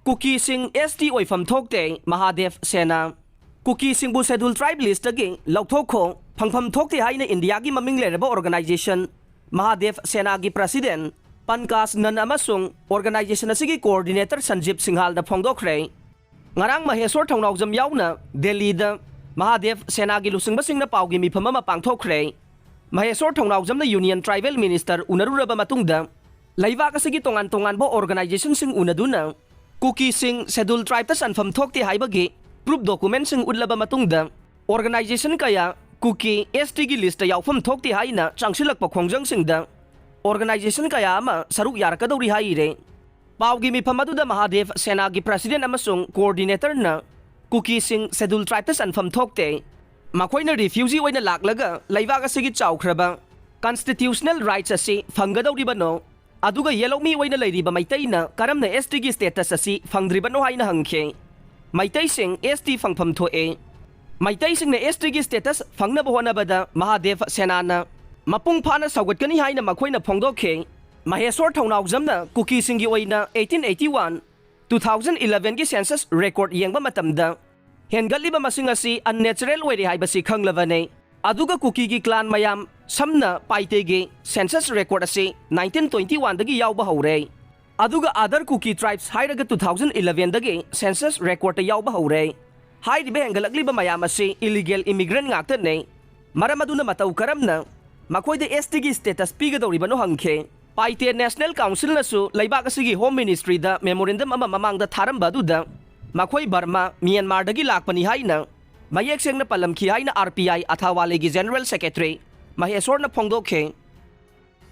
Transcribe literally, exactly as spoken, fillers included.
ꯀꯨꯀꯤꯁꯤꯡ ꯑꯦꯁ T ꯑꯣꯏꯐꯝ ꯊꯣꯛꯇꯦ, ꯃꯍꯥꯗꯦꯕ ꯁꯦꯅꯥ꯫ ꯀꯨꯀꯤꯁꯤꯡꯕꯨ Scheduled Tribe listꯇꯒꯤ ꯂꯧꯊꯣꯛꯈꯣ, ꯐꯪꯐꯝ ꯊꯣꯛꯇꯦ ꯍꯥꯏꯅ ꯏꯟꯗꯤꯌꯥꯒꯤ ꯃꯃꯤꯡ ꯂꯩꯔꯕ organization ꯃꯍꯥꯗꯦꯕ ꯁꯦꯅꯥꯒꯤ president ꯄꯟꯀꯥꯖ ꯅꯟ ꯑꯃꯁꯨꯡ organization ꯑꯁꯤꯒꯤ coordinator ꯁꯟꯖꯤꯕ ꯁꯤꯡꯍꯥꯜꯗ ꯐꯣꯡꯗꯣꯛꯈ꯭ꯔꯦ꯫ ꯉꯔꯥꯡ ꯃꯍꯦꯁꯣꯔ ꯊꯧꯅꯥꯎꯖꯝ ꯌꯥꯎꯅ ꯗꯦꯜꯂꯤꯗ ꯃꯍꯥꯗꯦꯕ ꯁꯦꯅꯥꯒꯤ ꯂꯨꯆꯤꯡꯕꯁꯤꯡꯅ ꯄꯥꯎꯒꯤ ꯃꯤꯐꯝ ꯑꯃ ꯄꯥꯡꯊꯣꯛꯈ꯭ꯔꯦ꯫ ꯃꯍꯦꯁꯣꯔ ꯊꯧꯅꯥꯎꯖꯝꯅ Union Tribal Minister ꯎꯅꯔꯨꯔꯕ ꯃꯇꯨꯡꯗ ꯂꯩꯕꯥꯛ ꯑꯁꯤꯒꯤ ꯇꯣꯉꯥꯟ ꯇꯣꯉꯥꯟꯕ organizationꯁꯤꯡ ꯎꯅꯗꯨꯅ ꯀꯨꯀꯤꯁꯤꯡ Scheduled Tribeꯇ ꯆꯟꯐꯝ ꯊꯣꯛꯇꯦ ꯍꯥꯏꯕꯒꯤ proof documentꯁꯤꯡ ꯎꯠꯂꯕ ꯃꯇꯨꯡꯗ organization ꯀꯌꯥ ꯀꯨꯀꯤ ꯑꯦꯁ ꯇꯤꯒꯤ listꯇ ꯌꯥꯎꯐꯝ ꯊꯣꯛꯇꯦ ꯍꯥꯏꯅ ꯆꯪꯁꯤꯜꯂꯛꯄ ꯈꯣꯡꯖꯪꯁꯤꯡꯗ organization ꯀꯌꯥ ꯑꯃ ꯁꯔꯨꯛ ꯌꯥꯔꯛꯀꯗꯧꯔꯤ ꯍꯥꯏꯔꯦ꯫ ꯄꯥꯎꯒꯤ ꯃꯤꯐꯝ ꯑꯗꯨꯗ ꯃꯍꯥꯗꯦꯕ ꯁꯦꯅꯥꯒꯤ president ꯑꯃꯁꯨꯡ coordinatorꯅ ꯀꯨꯀꯤꯁꯤꯡ Scheduled Tribeꯇ ꯆꯟꯐꯝ ꯊꯣꯛꯇꯦ, ꯃꯈꯣꯏꯅ refugee ꯑꯣꯏꯅ ꯂꯥꯛꯂꯒ ꯂꯩꯕꯥꯛ ꯑꯁꯤꯒꯤ ꯆꯥꯎꯈ꯭ꯔꯕ constitutional rights ꯑꯁꯤ ꯐꯪꯒꯗꯧꯔꯤꯕꯅꯣ? ꯑꯗꯨꯒ ꯌꯦꯜꯍꯧꯃꯤ ꯑꯣꯏꯅ ꯂꯩꯔꯤꯕ ꯃꯩꯇꯩꯅ ꯀꯔꯝꯅ ꯑꯦꯁ ꯇꯤꯒꯤ status ꯑꯁꯤ ꯐꯪꯗ꯭ꯔꯤꯕꯅꯣ ꯍꯥꯏꯅ ꯍꯪꯈꯤ꯫ ꯃꯩꯇꯩꯁꯤꯡ ꯑꯦꯁ ꯇꯤ ꯐꯪꯐꯝ ꯊꯣꯛꯑꯦ꯫ ꯃꯩꯇꯩꯁꯤꯡꯅ ꯑꯦꯁ ꯇꯤꯒꯤ status ꯐꯪꯅꯕ ꯍꯣꯠꯅꯕꯗ ꯃꯍꯥꯗꯦꯕ ꯁꯦꯅꯥꯅ ꯃꯄꯨꯡ ꯐꯥꯅ ꯁꯧꯒꯠꯀꯅꯤ ꯍꯥꯏꯅ ꯃꯈꯣꯏꯅ ꯐꯣꯡꯗꯣꯛꯈꯤ꯫ ꯃꯍꯦꯁꯣꯔ ꯊꯧꯅꯥꯎꯖꯝꯅ ꯀꯨꯀꯤꯁꯤꯡꯒꯤ ꯑꯣꯏꯅ eighteen eighty one, two thousand elevenꯒꯤ census record ꯌꯦꯡꯕ ꯃꯇꯝꯗ ꯍꯦꯟꯒꯠꯂꯤꯕ ꯃꯁꯤꯡ ꯑꯁꯤ unnatural ꯑꯣꯏꯔꯦ ꯍꯥꯏꯕꯁꯤ ꯈꯪꯂꯕꯅꯤ꯫ ꯑꯗꯨꯒ ꯀꯨꯀꯤꯒꯤ clan ꯃꯌꯥꯝ, ꯁꯝꯅ ꯄꯥꯏꯇꯦꯒꯤ census record ꯑꯁꯤ nineteen twenty oneꯗꯒꯤ ꯌꯥꯎꯕ ꯍꯧꯔꯦ꯫ ꯑꯗꯨꯒ other Kuki tribes ꯍꯥꯏꯔꯒ two thousand elevenꯗꯒꯤ census recordꯇ ꯌꯥꯎꯕ ꯍꯧꯔꯦ꯫ ꯍꯥꯏꯔꯤꯕ ꯍꯦꯟꯒꯠꯂꯛꯂꯤꯕ ꯃꯌꯥꯝ ꯑꯁꯤ illegal immigrant ꯉꯥꯛꯇꯅꯤ꯫ ꯃꯔꯝ ꯑꯗꯨꯅ ꯃꯇꯧ ꯀꯔꯝꯅ ꯃꯈꯣꯏꯗ ꯑꯦꯁ ꯇꯤꯒꯤ status ꯄꯤꯒꯗꯧꯔꯤꯕꯅꯣ ꯍꯪꯈꯤ꯫ ꯄꯥꯏꯇꯦ National Councilꯅꯁꯨ ꯂꯩꯕꯥꯛ ꯑꯁꯤꯒꯤ Home Ministryꯗ memorandum ꯑꯃ ꯃꯃꯥꯡꯗ ꯊꯥꯔꯝꯕ ꯑꯗꯨꯗ ꯃꯈꯣꯏ ꯕꯔꯃꯥ, ꯃ꯭ꯌꯥꯟꯃꯥꯔꯗꯒꯤ ꯂꯥꯛꯄꯅꯤ ꯍꯥꯏꯅ ꯃꯌꯦꯛ ꯁꯦꯡꯅ ꯄꯜꯂꯝꯈꯤ ꯍꯥꯏꯅ ꯑꯥꯔ ꯄꯤ ꯑꯥꯏ ꯑꯊꯥꯋꯥꯂꯦꯒꯤ General Secretary ꯃꯍꯦꯁꯣꯔꯅ ꯐꯣꯡꯗꯣꯛꯈꯤ꯫